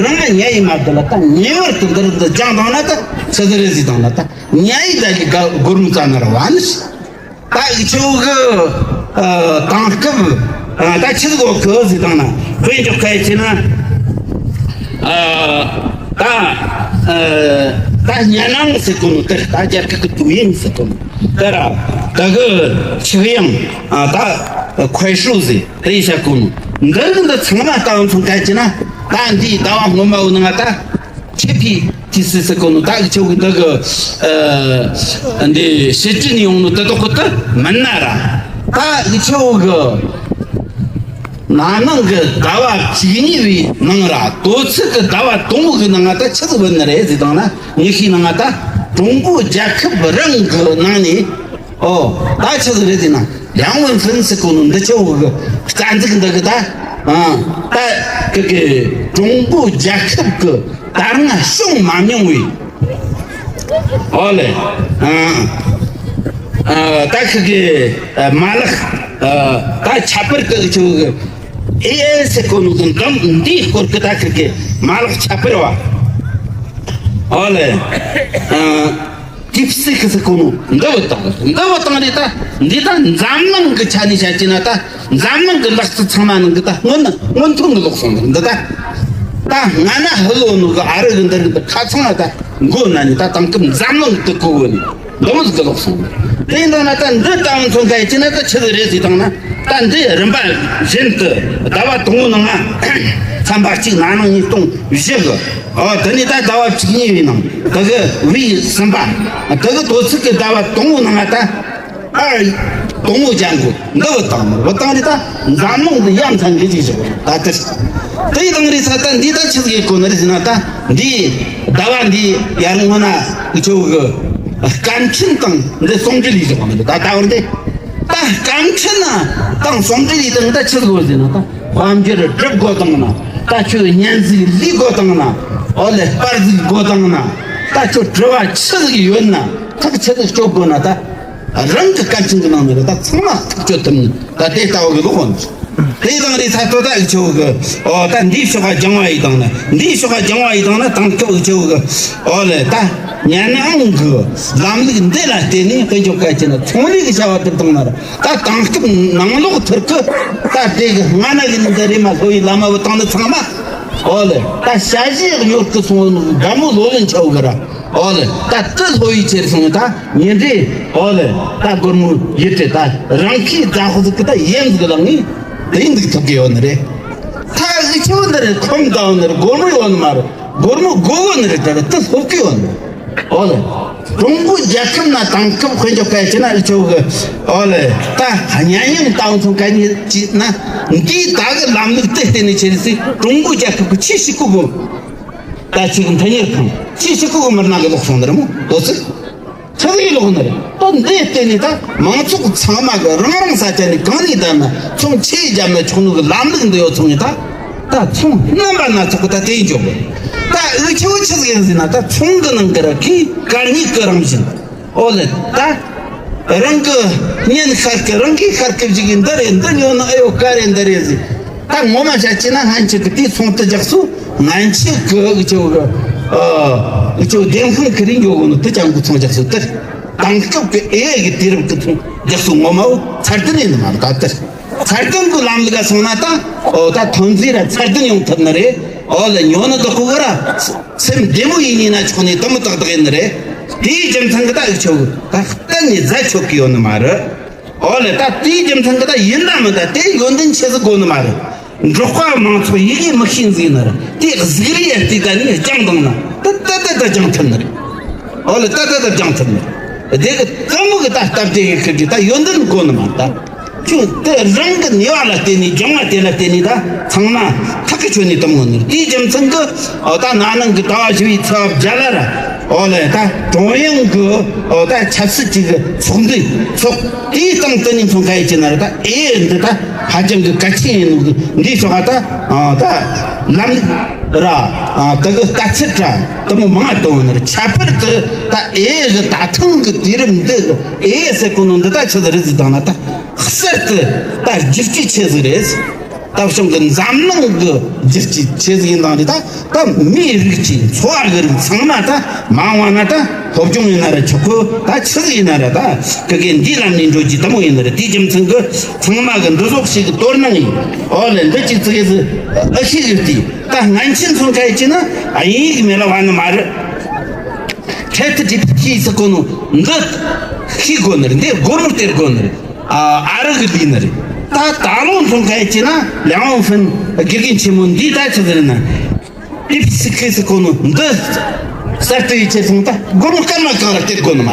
རང་ང་ཉ་ཡི་མ་དུ་ལ་ད་ངེས་པར་དུ་འདི་རུ་འདི་སྦྱང་དང་ན་ད་ཆི་ཟིག་རེད་ཟིག་དང་ན་ད་ཉ་ཡི་ད་གི་ག་སྒོར་མོ་རྩ་ན་ར་བ་ནི་ཤི། ད་འུ་ཆོ་གི་ཨ་དེང་སྐབས་ཨ་ད་ཆི་ཟིག་གོ་གི་ཟིག་དང་ན་དཔེ་འཇོག་ག་ཡི་ཆི་ན་ཨ་ད་ཨ་ད་ཉ་ནང་ཟེར་གོ་ནོ་དེར་ད་རྒྱ་གི་གི་དུ་ཡིན་ཟེར་གོ་ནོ་དེ་ར་ད་གི་ཆི་གི་ཡང་ཨ་ད་ཁོའི་ཧྲུའུ་ཟེར་དེ་ཡི་ཤ་གོ་ནོ་འདི་གི་འདི་ཚང་མ་ལྟ་བུ་མཚོན་ག་ཡི་ཆི་ན་ད་འདིའི་ཟླ་བ་སྔོན་མ་བོ་ནང་ང་ད། ཁྱད་པའི་དུས་སུ་ཟེར་གོ་ནོ་ད་འུ་ཆོ་གི་འདི་གི་ཨ་འདི་ཕྱི་དྲིལ་ནས་ཡོང་ནོ་དེ་དག་གི་དེ་མིན་ན་ར། ད་འུ་ཆོ་གི་ན་ནིང་གི་ཟླ་བ་བཅུ་གཉིས་པའི་ནང་ར། དོ་ཚིགས་གི་ཟླ་བ་དང་པོ་གི་ནང་ང་ད་ཆི་ཟིག་བུད་ནི་རེད་ཟེར་བཏང་ན། ཉི་ཤུའི་ནང་ང་ད་ཀྲུང་གོ་རྒྱལ་ཁབ་རང་གི་ནང་ནས། ཨོ། ད་ཆི་ཟིག་རེད་ཟེར་ན། ལིའང་ཝུན་ཧྥིན་ཟེར་གོ་ནོ་འདི་ཆོ་གི་རྩ་འཛུགས་འདི་གི་ད། ཨ། ད་གི་གི་ཀྲུང་གོ་རྒྱལ་ཁབ་གི་ད་རུང་བྱུང་མ་མྱོང་བའི། ཨོ་ལེ། ཨ། ཨ། ད་གི་གི་ཨ་མ་ལག་ཨ། ད་ཁྱད་པར་གི་ཆོ་གི་ཨེ་ཨའི་ཟེར་གོ་ནོ་གི་འདི་འདིའི་སྐོར་གི་ད་གི་གི་མ་ལག་ཁྱད་པར་བ། ཨོ་ལེ། ཨ། ཏིབ་སི་ཁི་ཟེར་གོ་ནོ་འདི་བུད་བཏང་། འདི་བུད་བཏང་རེད། ད་འདི་ད་འཛམ་གླིང་གི་ཆ་ནས་བཤད་ཀྱི་ན། ད་འཛམ་གླིང་གི་ལག་རྩལ་ཚང་མ་ནང་གི་ད་སྔོན་ན་སྔོན་ཐོན་གི་ལོག་སོང་། འདི་ད་ད་སྔ་ན་ཧི་ལོ་ནོ་གི་ཨ་རི་གི་འདི་རིགས་འདི་ཁ་ཚང་ལ་ད་མགོ་ན་ནས་ད་དེང་སྐབས་འཛམ་གླིང་གི་དུ་གོ་གོ་ནས་འདི་མོ་ཟིག་གི་ལོག་སོང་། དེ་ཡིན་དང་ན་ད་འདི་ད་མཚོན་ཁ་ཡི་ཅི་ན་ད་ཆི་ཟིག་རེད་ཟེར་དང་ན། ད་འདི་རིམ་པ་བཞིན་དུ་ཟླ་བ་དང་པོ་ནང་ང་ཚན་པ་གཅིག་ན་ནིང་ཉིས་སྟོང་བཞི་གི། ཨོ། དེ་ནས་ད་ཟླ་བ་བཅུ་གཉིས་པའི་ནང་། དེ་གི་བའི་གསུམ་པ། དེ་གི་དོ་ཚིགས་གི་ཟླ་བ་དང་པོ་ནང་ང་ད་ཨ་དང་པོ་ཅན་གོ་འདི་བུད་བཏང་ནི། བུད་བཏང་རེད། ད་འཛམ་གླིང་འདི་ཡ་མཚན་གི་ཅིག་བཞག་ད་དེར། དེ་ཡི་དང་རེད་ས། ད་འདི་ད་ཆི་ཟིག་གོ་ནི་རེད་ཟེར་ན། ད་འདི་ཟླ་བ་འདི་ཡར་སྔོན་ན་འུ་ཆོ་གི་སྐར་འཕྲིན་དང་འདི་ཟུང་འབྲེལ་ཡི་བཞག་ནི་རེད། ད་ད་བར་འདི་ད་སྐར་འཕྲིན་ན་དང་ཟུང་འབྲེལ་ཡི་དང་ད་ཆི་ཟིག་གོ་ཟེར་ན། ད་དཔལ་འབྱོར་སྒྲུབ་དགོས་བཏང་ན། ད་ཁྱོད་བརྙན་གཟིགས་ལས་དགོས་བཏང་ན། ཨོ་ལེ། པར་གཟིགས་དགོས་བཏང་ན། ད་ཁྱོད་དྲི་བ་ཆི་ཟིག་ཡོད་ན། ཐག་ཆི་ཟིག་གཅོད་དགོས་ན། ད་རང་གི་སྐར་འཕྲིན་གི་ནང་ནས་རེད། ད་ཚང་མ་ཐག་གཅོད་ཐུབ་ནི། ད་དེ་ལྟ་བུ་གི་ལོག་འོང་། དེ་དང་རེད་ས། ད་ད་འུ་ཆོ་གི། ཨོ། ད་འདིའི་ཕྱོགས་ཀ་སྦྱང་བ་ཡི་དང་ན། འདིའི་ཕྱོགས་ཀ་སྦྱང་བ་ཡི་དང་ན། དེང་སྐབས་འུ་ཆོ་གི། ཨོ་ལེ། ད་ཉན་ཨང་གི་ལམ་ལུགས་འདི་ལ་བརྟེན་ནས་དཔེ་འཇོག་གལ་ཆེ་ན། ཚོང་ལས་གི་བྱ་བ་སྒྲུབ་བཏང་ན་ར། ད་དེང་སྐབས་ནང་ལོགས་ཐུར་གི་ད་དེ་གི་སྔ་ན་གི་འདི་རེད་མ་ལྷོ་ཡི་བླ་མ་བུད་བཏང་ནི་ཚང་མ། ཨོ་ལེ། ད་ཞ་ཞི་གཡོར་གི་སོང་ནི་དགའ་མོ་ལོ་ལོན་ཆའོ་གི་ར། ཨོ་ལེ། ད་ཏི་ལྷོ་ཡི་ཆེར་སོང་ད་ཉིན་རེ། ཨོ་ལེ། ད་སྒོར་མོ་ཡི་ཏི་ད་རང་ཁའི་ཛ་ཧོ་ཟིག་གི་ད་ཡན་ཟིག་ལངས་ནི་དེ་འདུག་ཐུབ་གི་ཡོད་ནི་རེད། ད་འུ་ཆོ་འདི་རེད། ཁོམ་ད་ཡོད་ནི་རེད། སྒོར་མོ་ཡོད་ནི་མ་རེད། སྒོར་མོ་དགོས་གོ་ནི་རེད། ད་རེད། ཏི་ལྷོ་གི་ཡོད་ནི་རེད། ཨོ་ལེ། ཀྲུང་གོ་རྒྱལ་ཁབ་ན་དེང་སྐབས་དཔེ་འཇོག་གལ་ཆེ་ན་འུ་ཆོ་གི། ཨོ་ལེ། ད་གཉའ་ཡང་ད་འུ་ཚོ་ག་ནི་ཅིག་ན་འདིའི་ད་གི་ལམ་ལུགས་དེ་བརྟེན་ནས་ཆེ་རེད་ཟེར། ཀྲུང་གོ་རྒྱལ་ཁབ་གི་ཆེས་ཤི་ཁུ་གོ། ད་ཅིག་མཐུན་གཉེར་ཁང་ཅི་ཞིག་གི་མི་སྣ་གི་ལོག་སོང་ནི་རེད་མོ། དོ་ཚིགས་ཆི་ཟིག་ལོག་ནི་རེད། ད་འདི་བལྟས་ནས་ད་མང་ཚོགས་ཚང་མ་གི་རང་རང་ས་ཆ་ནས་གང་ནས་བསྡད་ན་ཚོང་ཆེ་བརྒྱབ་ན་ཆོག་ནོ་གི་ལམ་ལུགས་འདི་ཡོད་སོང་ནས། ད་ད་ཚོང་རྣམ་པ་སྣ་ཚོགས་གི་ད་དེ་འཇོག་གི། ད་འུ་ཆོ་ཆི་ཟིག་ཡིན་ཟེར་ན། ད་ཚོང་གི་ནང་གི་ར་གི་གར་ཉིད་གི་རང་བཞིན། ཨོ་ལེ། ད་རང་གི་གཉེན་ཤར་གི་རང་གི་ཤར་གི་བཞི་གི་འདི་རེད། འདི་ཉོ་ན་ཨེ་ཡོད་ག་རེད། འདི་རེད་ཟེར། ད་ངོ་མ་བཤད་ཀྱི་ན་ང་ཆོ་གི་དེའི་ཚོང་དུ་རྒྱག་སོ། ང་ཆོ་གི་འུ་ཆོ་གི་ཨ་འུ་ཆོ་བདེན་དཔང་གི་རིགས་ཡོད་གོ་ནོ་དུ་ཅང་གི་ཚོང་རྒྱག་སོ། དེར་དེང་སྐབས་ཀྱི་ཨེ་ཨའི་གི་དུས་རབས་ཀྱི་ཚོང་རྒྱག་སོ་ངོ་མ་བོ་ཚད་ལྡན་ཡིན་ནི་མ་རེད། ད་དེར་ཚད་ལྡན་གི་ལམ་ལུགས་ལ་སོང་ན་ད། ཨོ། ད་ཐོན་རྫས་ར་ཚད་ལྡན་ཡོང་ཐུབ་ནི་རེད། ཨོ་ལེ། ཉོ་ནི་བདག་པོ་གི་ར་སེམས་བདེ་མོ་ཡིན་ནི་ན་ཆོག་ནི་དུ་མོ་ཏག་ཏག་ཡིན་ནི་རེད། དེའི་རྒྱུ་མཚན་གི་ད་འུ་ཆོ་གི་ད་གཏན་ནས་ཟ་ཆོག་གི་ཡོད་ནི་མ་རེད། ཨོ་ལེ། ད་དེའི་རྒྱུ་མཚན་གི་ད་ཡིན་ད་མིན་ད་དེ་ཡོན་ཏན་ཆེ་ཟིག་དགོས་ནི་མ་རེད། འབྲོག་པ་མང་ཚོགས་ཡི་གེ་མི་ཤེས་ཟིག་ནི་རེད། དེ་གཟུགས་རིས་ཡར་དེ་ད་ནི་སྦྱང་བཏང་ན་ད་ད་ད་ད་སྦྱང་ཐུབ་ནི་རེད། ཨོ་ལེ། ད་ད་ད་སྦྱང་ཐུབ་ནི་རེད། དེ་གི་དུ་མོ་གི་ད་སྟབས་བདེ་གི་ཁིར་གི་ད་ཡོན་ཏན་དགོས་ནི་མ་ད། ཁྱོད་དེ་རང་གི་ནུས་པ་ལ་བརྟེན་ནས་སྦྱང་བ་དེ་ལ་བརྟེན་ནས་ད་ཚང་མ་ཐག་གི་ཆོད་ནས་དུ་མོ་ནི་རེད། དེའི་རྒྱུ་མཚན་གི། ཨོ། ད་ན་ནིང་གི་ཟླ་བ་བཞི་བའི་ཚེས་པ་བརྒྱད་ལ་ར། ཨོ་ལེ། ད་ཀྲུང་དབྱང་གི། ཨོ། ད་ཆབ་སྲིད་ཅིག་གི་ཚོགས་འདུ་ཚོགས། དེའི་སྟེང་དུ་ནི་མཚོན་ཁ་ཡི་ཅི་ན་ར། ད་ཨེ་འདི་ད་ཧ་ཅང་གི་གལ་ཆེན་ཡིན་ནོ་གི་འདིའི་ཕྱོགས་ད། ཨ། ད་ལམ་ལུགས་ར། ཨ། ད་གི་ལྟ་ཚུལ་ར་དུ་མོ་མང་དུ་ཡོང་ནི་རེད། ཁྱད་པར་དུ་ད་ཨེ་གི་ད་ཐེངས་གི་དུས་རིམ་འདི་ཨེ་ཟེར་གོ་ནོ་འདི་ད་ཆི་ཟིག་རེད་ཟེར་དང་ན། ད་གསར་དུ་ད་བསྒྱུར་བཅོས་ཆེ་ཟིག་རེད། ད་བྱུང་གི་འཛམ་གླིང་གི་བསྒྱུར་བཅོས་ཆེ་ཟིག་ཡིན་དང་རེད། ད་ད་མིའི་རིགས་ཀྱི་འཚོ་བ་གི་རིགས་ཚང་མ་ད་མ་འོངས་པ་ན་ད་སློབ་སྦྱོང་ཡིན་ན་ར་ཆོག་གི། ད་ཆི་ཟིག་ཡིན་ན་ར་ད་གི་གི་འདིའི་ལམ་ནས་འགྲོ་རྒྱུ་དུ་མོ་ཡིན་ནི་རེད། དེའི་རྒྱུ་མཚན་གི་ཚང་མ་གི་འདི་ཟོག་ཞིག་གི་དོ་སྣང་ཡིན། ཨོ་ལེ། འདི་གཅིག་ཙི་གེ་ཟིག་ཨ་ཤི་ཡོད་དེ། ད་སྔན་ཆད་མཚོན་ཁ་ཡི་ཅི་ན་དབྱིན་ཡིག་མེད་ལ་བ་ནི་མ་རེད། ཁྲེད་ཏི་ཇི་པི་ཏི་ཟེར་གོ་ནོ་འདི་ཤེས་དགོས་ནི་རེད། འདི་སྒོར་མོ་སྟེར་དགོས་ནི་རེད། ཨ། ཨ་རི་གི་ལུས་ནི་རེད། ད་ད་ལོ་མཚོན་ཁ་ཡི་ཅི་ན་ལིའང་ཝུན་ཧྥིན་དགེ་རྒན་ཆེན་མོ་འདིས་ད་ཆི་ཟེར་ན། ཨིབ་སི་ཁེ་སི་ཁོ་ནོ་འདི་གསར་གཏོད་ཡིད་ཆེས་སོང་། ད་སྒོར་མོ་སྐར་མ་གང་ལ་སྟེར་དགོས་ནི་མ།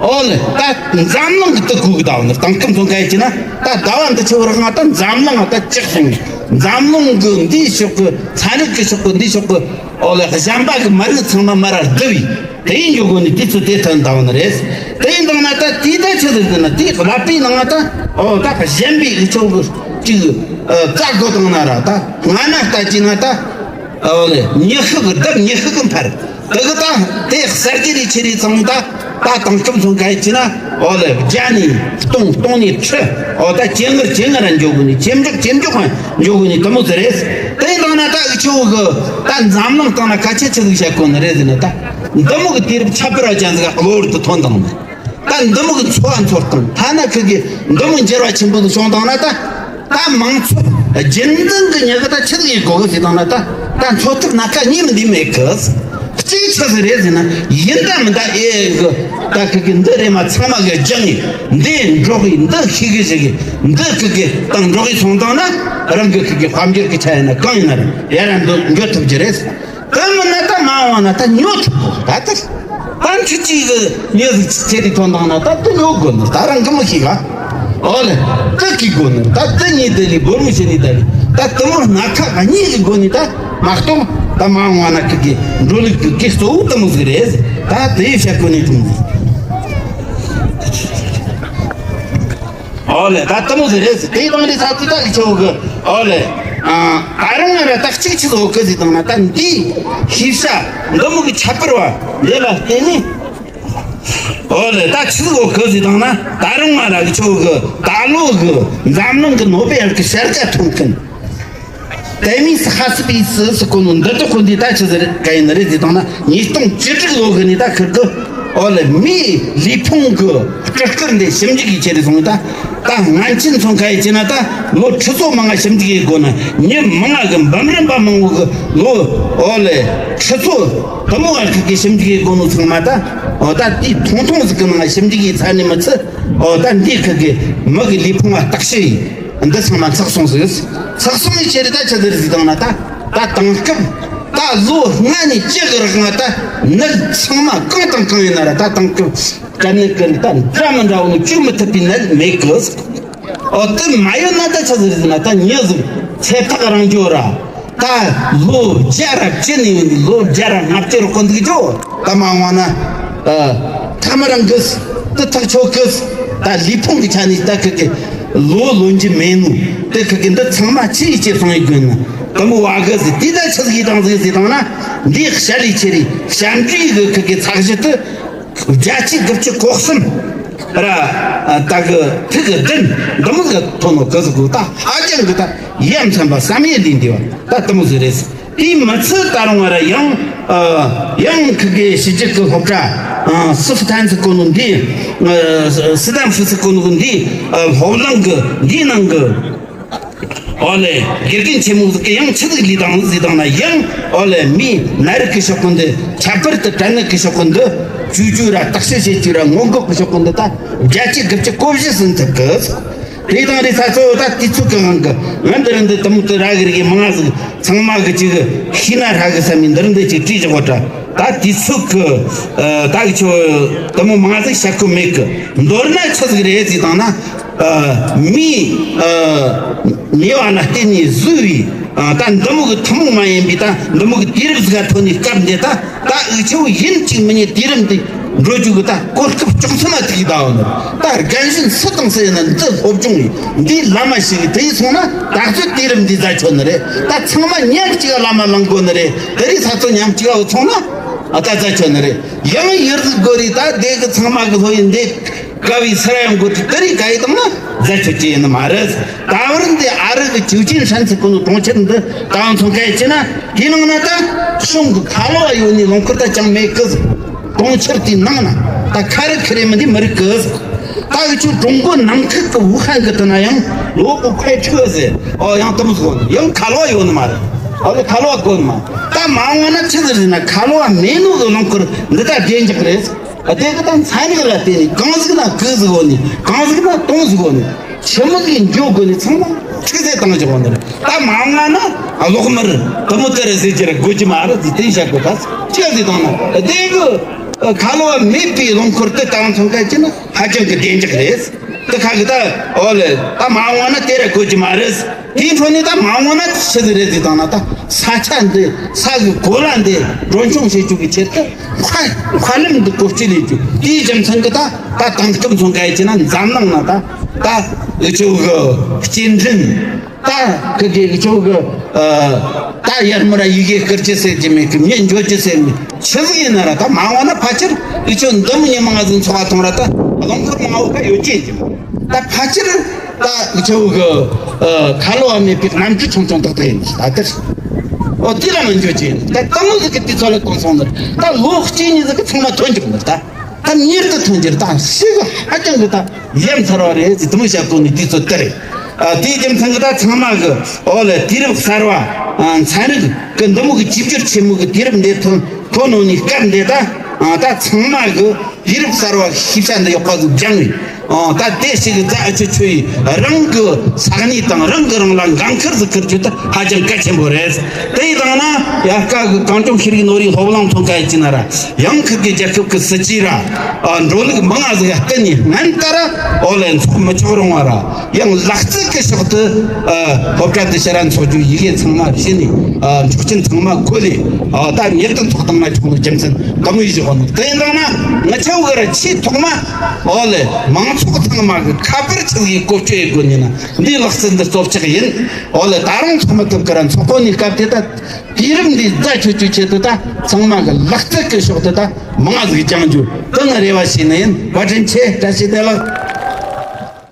ཨོ་ལེ། ད་འཛམ་གླིང་གི་དུ་ཁུག་གི་ད་བ་ནི་དེང་སྐབས་མཚོན་མཁན་ཡིན་ན། ད་ཟླ་བ་འདི་ཆུ་བར་ང་ད་འཛམ་གླིང་ང་ད་ཅིག་སོང་། འཛམ་གླིང་གི་འདིའི་ཕྱོགས་གི་ཚན་རིག་གི་ཕྱོགས་གི་འདིའི་ཕྱོགས་གི། ཨོ་ལེ། གཞན་པ་གི་མ་རིག་ཚང་མ་མར་ར་བསྡུ་བའི་དེ་ཡིན་འཇོག་དགོས་ནི་དུས་ཚོད་དེ་ཐོན་ད་བ་ནི་རེད། དེ་ཡིན་དང་ན་ད་དེའི་ད་ཆི་ཟིག་ཟེར་ན་དེའི་ཀླད་པའི་ནང་ང་ད། ཨོ་ད་གཞན་པའི་འུ་ཆོ་གི་ཅིག་ཨ་བཙལ་དགོས་དང་ན་ར་ད་ང་ན་ལྟ་ཅི་ན་ད། ཨོ་ལེ། ཉི་ཤུ་གི་ལྡབ་ཉི་ཤུ་གི་འཕར། དེ་གི་ད་དེ་གསར་བརྗེ་རེ་ཆེ་རེ་ཚང་ད། ད་དེང་སྐབས་མཚོན་མཁན་ཡིན་ན། ཨོ་ལེ། བརྒྱ་ནས་སྟོང་སྟོང་ནས་ཁྲི། ཨོ་ད་ཇེ་མངར་ཇེ་མངར་ར་འཇོག་དགོས་ནི། ཇེ་མགྱོགས་ཇེ་མགྱོགས་ར་འཇོག་དགོས་ནི་དེ་མོ་ཟིག་རེད། དེ་ཡིན་དང་ན་ད་འུ་ཆོ་གི་ད་འཛམ་གླིང་སྟེང་ན་སྐད་ཆ་ཆི་ཟིག་བཤད་དགོས་ནི་རེད་ཟེར་ན། ད་འདི་མོ་གི་དུས་རབས་ཁྱད་པར་བ་ཅན་ཟིག་གློ་བུར་དུ་ཐོན་དང་ནི། ད་འདི་མོ་གི་འཚོ་བ་འཚོ་སྟངས་ཐ་ན་ཁུ་གི་འདི་མོ་འགྱུར་བ་ཆེན་པོ་ཟིག་བྱུང་དང་ན་ད། ད་མང་ཚོགས་རྒྱུན་འཛིན་གི་མྱི་གི་ད་ཆི་ཟིག་ཡེད་དགོས་གི་ཟེར་དང་ན་ད། ད་འཚོ་ཐབས་སྣ་ཁ་གཉིས་མིན་འདི་མེད་གི། གཅིག་ཆི་ཟིག་རེད་ཟེར་ན། ཡིན་ད་མིན་ད་ཨེ་གི་ད་ཁུ་གི་འདི་རེ་མ་ཚང་མ་གི་སྦྱངས་ཡིན། འདི་འགྲོགས་ཡིན། འདི་ཤེས་གི་ཞིག་ཡིན། འདི་ཁུ་གི་དང་འགྲོགས་ཡིན་སོང་དང་ན། རང་གི་ཁུ་གི་དཔལ་འབྱོར་གི་ཆ་ཡིན་ན་གང་ཡིན་ན་ར་ཡར་ར་འདི་འགྱོ་ཐུབ་རྒྱུ་རེད། དེ་མིན་ན་ད་མ་འོངས་ན་ད་ཉོ་ཐུབ་གོ་ད་ལྟར། ད་འཁྲུ་གཅིག་གི་མྱི་ཟིག་ཚེ་རིག་ཐོན་དང་ན་ད་དེ་ཉོ་དགོས་ནི་ད་རང་གི་མི་ཤེས་ག། ཨོ་ལེ། དེ་གི་དགོས་ནི་ད་དེ་གཉིས་དེ་ལས་སྒོར་མོ་བྱེད་ནི་ད་ལས་ད་དེ་མོ་སྣ་ཁ་གཉིས་ཀྱི་དགོས་ནི་ད་མ་གཏོགས་ད་མ་འོངས་ན་ཁུ་གི་འགྲོ་ལུགས་ཀྱི་གེ་གཙོ་བོ་དེ་མོ་ཟིག་རེད། ད་དེ་བཤད་དགོས་ནི་ཐུང་ཟིག་ཨོ་ལེ། ད་དེ་མོ་ཟིག་རེད་ཟེར། དེ་དང་རེད་ས་དེ་ད་གི་ཆོ་གི། ཨོ་ལེ། ཨ་ད་རུང་ང་ར་ད་གཅིག་ཆི་ཟོ་གི་ཟེར་དང་ན་ད་འདི་ཤེས་བྱ་འདི་མོ་གི་ཁྱད་པར་བ་འདི་ལ་བརྟེན་ནས། ཨོ་ལེ། ད་ཆི་ཟོ་གི་ཟེར་དང་ན་ད་རུང་ང་ར་གི་ཆོ་གི་ད་ལོ་གི་འཛམ་གླིང་གི་ནོ་སྦེལ་གི་ཤར་ཀ་ཐོན་མཁན། དེ་མིན་ཧ་སི་པི་སི་སི་ཀོ་ནོ་འདི་དག་ཁོ་འདི་ད་ཆི་ཟེར་ག་ཡིན་ནི་རེད་ཟེར་དང་ན། ཉིས་སྟོང་བཅུ་དྲུག་ལོ་གི་ནི་ད་ཁིར་གི་ཨོ་ལེ་མིའི་ལུས་ཕུང་གི་སྤྲུལ་སྐུར་འདི་ཞིབ་འཇུག་གི་ཆེད་དུ་སོང་ད། ད་སྔན་ཆད་མཚོན་ཁ་ཡི་ཆེ་ན་ད་ལོ་ཁྲི་ཚོ་མང་ང་ཞིབ་འཇུག་ཡེད་དགོས་ན། མྱི་མང་ང་གི་འབུམ་རམས་པ་མང་བོ་གི་ལོ་ཨོ་ལེ་ཁྲི་ཚོ་དུ་མོ་བ་ཁིར་གི་ཞིབ་འཇུག་ཡེད་དགོས་ནོ་ཚང་མ་ད། ཨོ་ད་དེའི་ཐུང་ཐུང་ཟིག་གི་ནང་ང་ཞིབ་འཇུག་ཡེད་ཚར་ནི་མི་ཚད། ཨོ་ད་འདི་ཁིར་གི་མི་གི་ལུས་ཕུང་བ་བརྟག་དཔྱད་ཡེད། འདི་ཚང་མ་ཚགས་སོང་ཟིག་ཚགས་སོང་ཡི་ཆེད་ད་ཆི་ཟིག་ཟིག་དང་ན་ད། ད་དེང་སྐབས་ད་ལོ་ལྔ་ནས་བཅུ་གི་རིང་ང་ད་ནད་ཚང་མ་གང་དང་གང་ཡིན་ན་ར་ད་དེང་སྐབས་དྲན་ནད་ཀྱི་ད་འདྲ་མི་འདྲ་བོ་ནི་བཅུག་མི་ཐུབ་པའི་ནད་མེད་གི། ཨོ་དེ་མ་ཡོད་ན་ད་ཆི་ཟིག་ཟིག་ན་ད་མྱི་ཟིག་ཚེ་ཐག་རིང་འགྱོ་ར། ད་ལོ་བརྒྱ་ར་བཅུ་ནས་ཡོད་ནི་ལོ་བརྒྱ་ར་ལྔ་བཅུ་རུ་ཀོ་འདུག་ཅོ། ད་མ་འོངས་ན་ཨ་ཐ་མ་རང་གི་དེ་ཐག་ཆོད་གི། ད་ལུས་ཕུང་གི་ཆ་ནས་ད་ཁི་གི་ལོ་ལོན་རྒྱུ་མེད་ནོ། དེ་ཁི་གི་འདི་ཚང་མ་ཆི་ཡི་ཆེད་སོང་ཡི་དགོས་ན་དུ་མོ་བ་གི་ཟིག་དེ་ད་ཆི་ཟིག་ཡི་དང་ཟིག་ཟིག་དང་ན། འདི་ཤ་ལི་ཆེ་རི་ཞབས་འདྲེན་གི་ཁི་གི་ཚགས་གཞི་དེ། བརྒྱ་ཆ་དགུ་བཅུ་གོ་གསུམ་ར་ད་གི་ཐིག་གི་བདུན་འདི་མོ་གི་ཐོན་ནོ་གི་ཟིག་གོ་ད་ཧ་ཅང་གི་ད་ཡ་མཚན་པ་བསམ་ཡས་ལས་འདས་པ་ད་དུ་མོ་ཟིག་རེད། དེའི་མི་ཚད་ད་རུང་བ་ར་ཡང་ཡང་ཁི་གི་ཕྱི་རྒྱལ་གི་སློབ་གྲྭ་སི་ཕི་ཐན་སི་གོ་ནོ་འདི་སི་ཏན་ཧྥུ་སི་གོ་ནོ་འདི་སློབ་གླིང་གི་འདིའི་ནང་གི་ཨོ་ལེ། དགེ་རྒན་ཆེན་མོ་ཟིག་གི་ཡང་ཆི་ཟིག་ལས་དང་ཟིག་དང་ན་ཡང་ཨོ་ལེ་མིའི་ནད་རིགས་ཀྱི་ཕྱོགས་ཀུན་ཏུ་ཁྱད་པར་དུ་དྲན་ནད་ཀྱི་ཕྱོགས་ཀུན་ཏུ་བཅོས་བཅོས་ར་བརྟག་དཔྱད་བྱེད་བཅོས་ར་སྔོན་འགོག་གི་ཕྱོགས་ཀུན་ཏུ་ད་བརྒྱ་ཆ་དགུ་བཅུ་གོ་བཞི་ཟིན་ཐུབ་གི། དེ་དང་རེས་ས་གཙོ་བོ་ད་དུས་ཚོད་ཀྱི་དབང་གིས་ང་འདི་རིང་འདི་དུ་མོ་དུ་ར་གི་རིགས་མང་ང་ཟིག་ཚང་མ་གི་ཅིག་ཤེས་ན་ཧྲ་གི་བསམ་ནས་འདི་རིང་འདི་ཅིག་བྲིས་བཞག་པ་འདྲ། ད་དུས་ཚོད་ཀྱི་ད་གི་ཆོ་དུ་མོ་མང་ང་ཟིག་བཤད་ཁུལ་མེད་གི། མདོར་ན་ཆི་ཟིག་རེད་ཟིག་དང་ན། མིའི་ནད་པ་ལ་བརྟེན་ནས་བཟོས་པའི་ད་འདི་མོ་གི་ཐུན་མོང་མ་ཡིན་པའི་ད་འདི་མོ་གི་དུས་རབས་ཟིག་ག་ཐོན་ནས་སྐབས་འདི་ད་ད་འུ་ཆོ་ཡིན་གཅིག་མིན་གཉིས་དུས་རབས་འདི་འགྲོ་རྒྱུ་གི་ད་གོ་སྐབས་ཅུང་ཙམ་མ་ཐུག་གི་ད་འོ་ནི། ད་རྒན་གཞོན་སུ་དང་སུ་ཡིན་ན་འདི་སློབ་སྦྱོང་ཡིན། འདིའི་བླ་མ་ཞིག་གིས་དེ་ཡིས་སོང་ན་ད་གཟོད་དུས་རབས་འདི་རྫ་ཆོད་ནི་རེད། ད་ཚང་མ་མཉམ་གཅིག་ག་བླ་མ་ལང་དགོས་ནི་རེད། དེ་རིང་ས་ཚོ་མཉམ་གཅིག་ག་འུ་ཚོང་ན་ད་རྫ་ཆོད་ནི་རེད། ཡང་ཡུལ་ཟིག་དགོས་རེད། ད་དེ་གི་ཚང་མ་གི་ལྷོ་ཡི་འདི་དགའ་བའི་སར་ཡང་དགོས་ཀྱི་དེ་རིགས་ག་ཡི་དང་ན་རྫ་ཆོད་ཀྱི་ཡིན་ནི་མ་རེད། ད་བར་འདི་ཨ་རི་གི་ཅིའུ་ཅིན་ཧྲན་ཟེར་གོ་ནོ་གྲོང་ཁྱེར་འདི་ད་ཚོང་ཁ་ཡི་ཅི་ན་དེའི་ནང་ན་ད་གཞུང་གི་ཁ་ལོ་བ་ཡོད་ནི་ལུང་ཁུར་ད་ཅང་མེད་གི་ཟིག་གྲོང་ཁྱེར་དེའི་ནང་ན་ད་ཁ་རི་ཁི་རི་མི་འདི་མི་རིག་གི་ཟིག་ད་འུ་ཆོ་ཀྲུང་གོ་ནང་ཁུལ་གི་ཝུ་ཧན་གི་དེ་ན་ཡང་ལོ་གི་ཁོའི་ཁྲི་ཟེར་ཨོ་ཡང་དེ་མོ་ཟིག་ཡང་ཁ་ལོ་བ་ཡོད་ནི་མ་རེད། ཨོ་ལེ་ཁ་ལོ་བ་གོ་ནི་མ་ད་མ་འོངས་ན་ཆི་ཟིག་རེད་ན་ཁ་ལོ་བ་མེད་ནོ་གི་ལུང་ཁུར་འདི་ད་བདེ་འཇགས་རེད་ཟིག་དེ་གི་ད་ཚན་རིག་ལ་བརྟེན་ནས་གང་ཟིག་ན་གི་ཟིག་འོ་ནི། གང་ཟིག་ན་སྟོང་ཟིག་འོ་ནི། ཕྱི་མི་གིས་འགྱོ་དགོས་ནི་ཚང་མ་ཁྲིག་སེ་བཏང་བཞག་པ་འདི་རེད། ད་མ་འོངས་ན་གློག་དམར་དེ་མོ་དེ་རེད་ཟེར་གྱི་རེད། དགོས་ཀྱི་མ་རེད་ཟེར་དེ་བཤད་དགོས། ད་ཅི་ཟེར་བཏང་ན་དེ་གི་ཁ་ལོ་བ་མེད་པའི་རླངས་འཁོར་དེ་ད་མཚོན་ག་ཅི་ན་ཧ་ཅང་གི་བདེ་འཇགས་རེད། དེ་ཁ་གི་ད་ཨོ་ལེ་ད་མ་འོངས་ན་དེ་རེད། དགོས་ཀྱི་མ་རེད། དེའི་འཕྲོ་ནས་ད་མ་འོངས་ན་ཆི་ཟིག་རེད་ཟེར་བཏང་ན། ད་ས་ཆ་འདི་ས་གི་གོ་ལ་འདི་མགྲོན་ཆུང་བྱེད་རྒྱུ་གི་ཆེད་དུ་མཁའ་མཁའ་ལམ་འདི་བཀོལ་སྤྱོད་ལས་རྒྱུ་དེའི་རྒྱུ་མཚན་གི་ད་ད་དེང་སྐབས་མཚོན་ག་ཡི་ཅི་ན་འཛམ་གླིང་ན་ད་ད་འུ་ཆོ་གི་སྐྱེལ་འདྲེན། ད་གི་གི་འུ་ཆོ་གི་ཨ་ད་ཡར་མར་ཡི་གེ་བསྐུར་རྒྱུ་ཟེར་གྱི་མེད་གི། མྱི་འགྱོ་རྒྱུ་ཟེར་མེད། ཆི་ཟིག་ཡིན་ན་ར་ད་མ་འོངས་ན་ཕལ་ཆེར་འུ་ཆོ་འདི་མོ་ཉི་མ་ང་ཚོ་འཚོ་བ་ཐོང་ར་ད་རླངས་འཁོར་མང་བོ་ག་ཡོད་ཀྱི་ཡིན་གྱི། ད་ཕལ་ཆེར་ད་འུ་ཆོ་གི་ཨ་ཁ་ལོ་བ་མེད་པའི་གནམ་གྲུ་ཆུང་ཆུང་ཏག་ཏག་ཡིན་ད་དེར། ཨོ་དེ་ལ་མ་འགྱོ་ཅིག་ཡིན། ད་ད་མོ་ཟིག་གི་དུས་ཚོད་ལ་གོང་སོང་ནི་ད་ལོ་གཅིག་གཉིས་ཟིག་གི་ཚང་མ་ཐོན་འཇུག་ནི་ད་ད་མྱུར་དུ་ཐོན་རྒྱུ་ད་ཤི་གི་ཧ་ཅང་གི་ད་ཡ་མཚར་བ་རེད་ཟེར་དུ་མོ་བཤད་གོ་ནི་དུས་ཚོད་དེ་རེད། ཨ་དེའི་རྒྱུ་མཚན་གི་ད་ཚང་མ་གི་ཨོ་ལ་དུས་རབས་གསར་བ་ཨ་ཚན་རིག་གི་འདི་མོ་གི་བཅོས་བསྒྱུར་ཆེན་མོ་གི་དུས་རབས་འདི་ཐོན་ཐོན་ནོ་ནི་སྐབས་འདི་ད་ཨ་ད་ཚང་མ་གི་དུས་རབས་གསར་བ་ཤེས་བྱ་འདི་ཡག་པ་ཟིག་སྦྱངས་ནས། ཨོ་ད་དེ་ཞིག་གི་རྩ་ཨ་ཆུ་ཆུ་ཡིས་རང་གི་ས་གནས་དང་རང་གི་རང་ལ་འགན་ཁུར་ཟིག་འཁུར་རྒྱུ་དེ་ཧ་ཅང་གལ་ཆེན་པོ་རེད། དེ་ཡི་དང་ན་ཡ་སྐབས་གི་གངས་ལྗོངས་ཤེས་རིག་ནོར་བུའི་སློབ་གླིང་ཚོ་ག་ཡི་ཅི་ན་ར་ཡང་ཁུལ་གྱི་རྒྱལ་ཁབ་ཀྱི་སྲིད་ཇུས་ར་ཨ་འགྲོ་ལུགས་མང་ང་ཟིག་ཡ་བསྟུན་ནས་སྔན་ལྟར་ཨོ་ལེ་འཚོགས་མི་ཆོག་རུང་བ་ར་ཡང་ལག་རྩལ་གྱི་ཕྱོགས་དུ་ཨ་སློབ་གྲྭ་དུ་ཕྱིར་ར་འཚོགས་རྒྱུ་ཡི་གེ་ཚང་མ་བྱས་ནས་ཨ་འཁྲུག་ཆེན་ཚང་མ་བཀོལ་ལས་ཨ་ད་མྱུར་དུ་འཚོགས་བཏང་ན་ཆོག་ནི་རྒྱུ་མཚན་འདི་མོ་ཡི་བཞག་ནི། དེ་ཡིན་དང་ན་ང་ཆོ་གི་ར་ཆེས་ཐོག་མ་ཨོ་ལེ་མང་ཚོགས་ཚང་མ་གི་ཁ་པར་ཆི་ཟིག་གི་བཀོལ་སྤྱོད་ཡི་དགོས་ནི་ན་འདིའི་ལག་རྩལ་འདི་གཙོ་ཆག་ཡིན། ཨོ་ལེ་ད་རུང་འཚོགས་མི་ཐུབ་གི་ར་འཚོགས་གོ་ནི་སྐབས་དེ་ད་དུས་རིམ་འདི་རྫ་ཆུ་ཆུ་ཆེད་དུ་ད་ཚང་མ་གི་ལག་རྩལ་གི་ཕྱོགས་དུ་ད་མང་ཟིག་སྦྱང་རྒྱུ་དེ་ང་རེ་བ་བྱས་ནི་ཡིན། བཀའ་དྲིན་ཆེ། བཀྲ་ཤིས་བདེ་ལེགས།